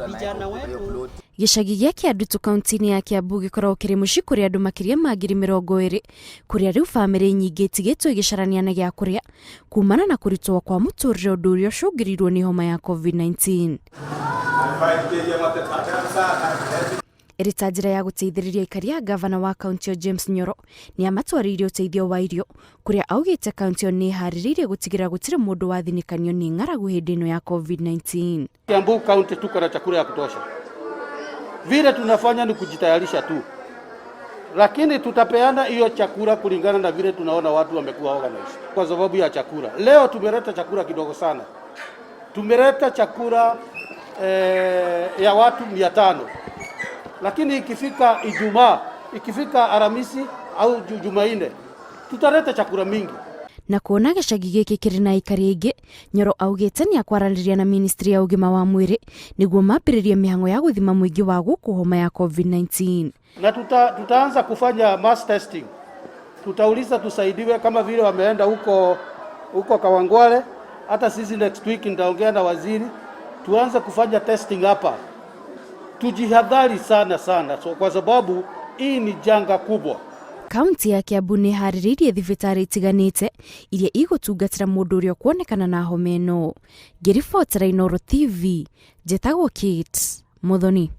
Vijana wetu Gĩcagi gĩa Kĩandutu kaunti-inĩ ya Kiambu gĩkoragwo kĩrĩ mũciĩ kũrĩ andũ makĩria ma 20,000 kũrĩa rĩu bamĩrĩ nyingĩ itigĩtwo igĩcarania na gĩa kũrĩa kumana na kũritũha kwa mũtũrĩre ũndũ ũrĩa ũcũngĩrĩirwo nĩ homa ya COVID-19. Ĩrĩ ta njĩra ya gũteithĩrĩria aikari a ngavana wa kaunti ĩyo James Nyoro nĩ amatwarĩire ũteithio wa irio kũrĩa augĩte kaunti ĩyo nĩ ĩharĩrĩirie gũtigĩrĩra gũtirĩ mũndũ wathinĩkanio nĩ ng'aragu hĩndĩ ĩno ya COVID-19. Kiambu County tuko na chakula ya kutosha. Vile tunafanya ni kujitayarisha tu, lakini tutapeana hiyo chakula kulingana na vile tunaona watu wamekuwa organized kwa sababu ya chakula. Leo tumeleta chakula kidogo sana, tumeleta chakula ya watu 500, lakini ikifika Ijumaa, ikifika Alhamisi au Jumanne tutaleta chakula mingi. Na kuona gĩcagi gĩkĩ kĩrĩ na aikari aingĩ, Nyoro augĩte nĩ akwaranĩria na ministry ya ũgima wa mwĩrĩ nĩguo mambĩrĩrie mĩhang'o ya gũthima mũingĩ wa gũkũ homa ya COVID-19. Na tutaanza kufanya mass testing. Tutauliza tusaidiwe kama vile wameenda huko huko Kawangware. Hata sisi next week nitaongea na waziri tuanze kufanya testing hapa. Tujihadhari sana sana, so, kwa sababu hii ni janga kubwa. Kaunti ya Kiambu nĩ ĩharĩrĩirie thibitarĩ itiganĩte iria igũtungatĩra mũndũ ũrĩa ũkuonekana na homa ĩno. Ngĩribotera Inooro TV, njĩtagwo Kate Muthoni.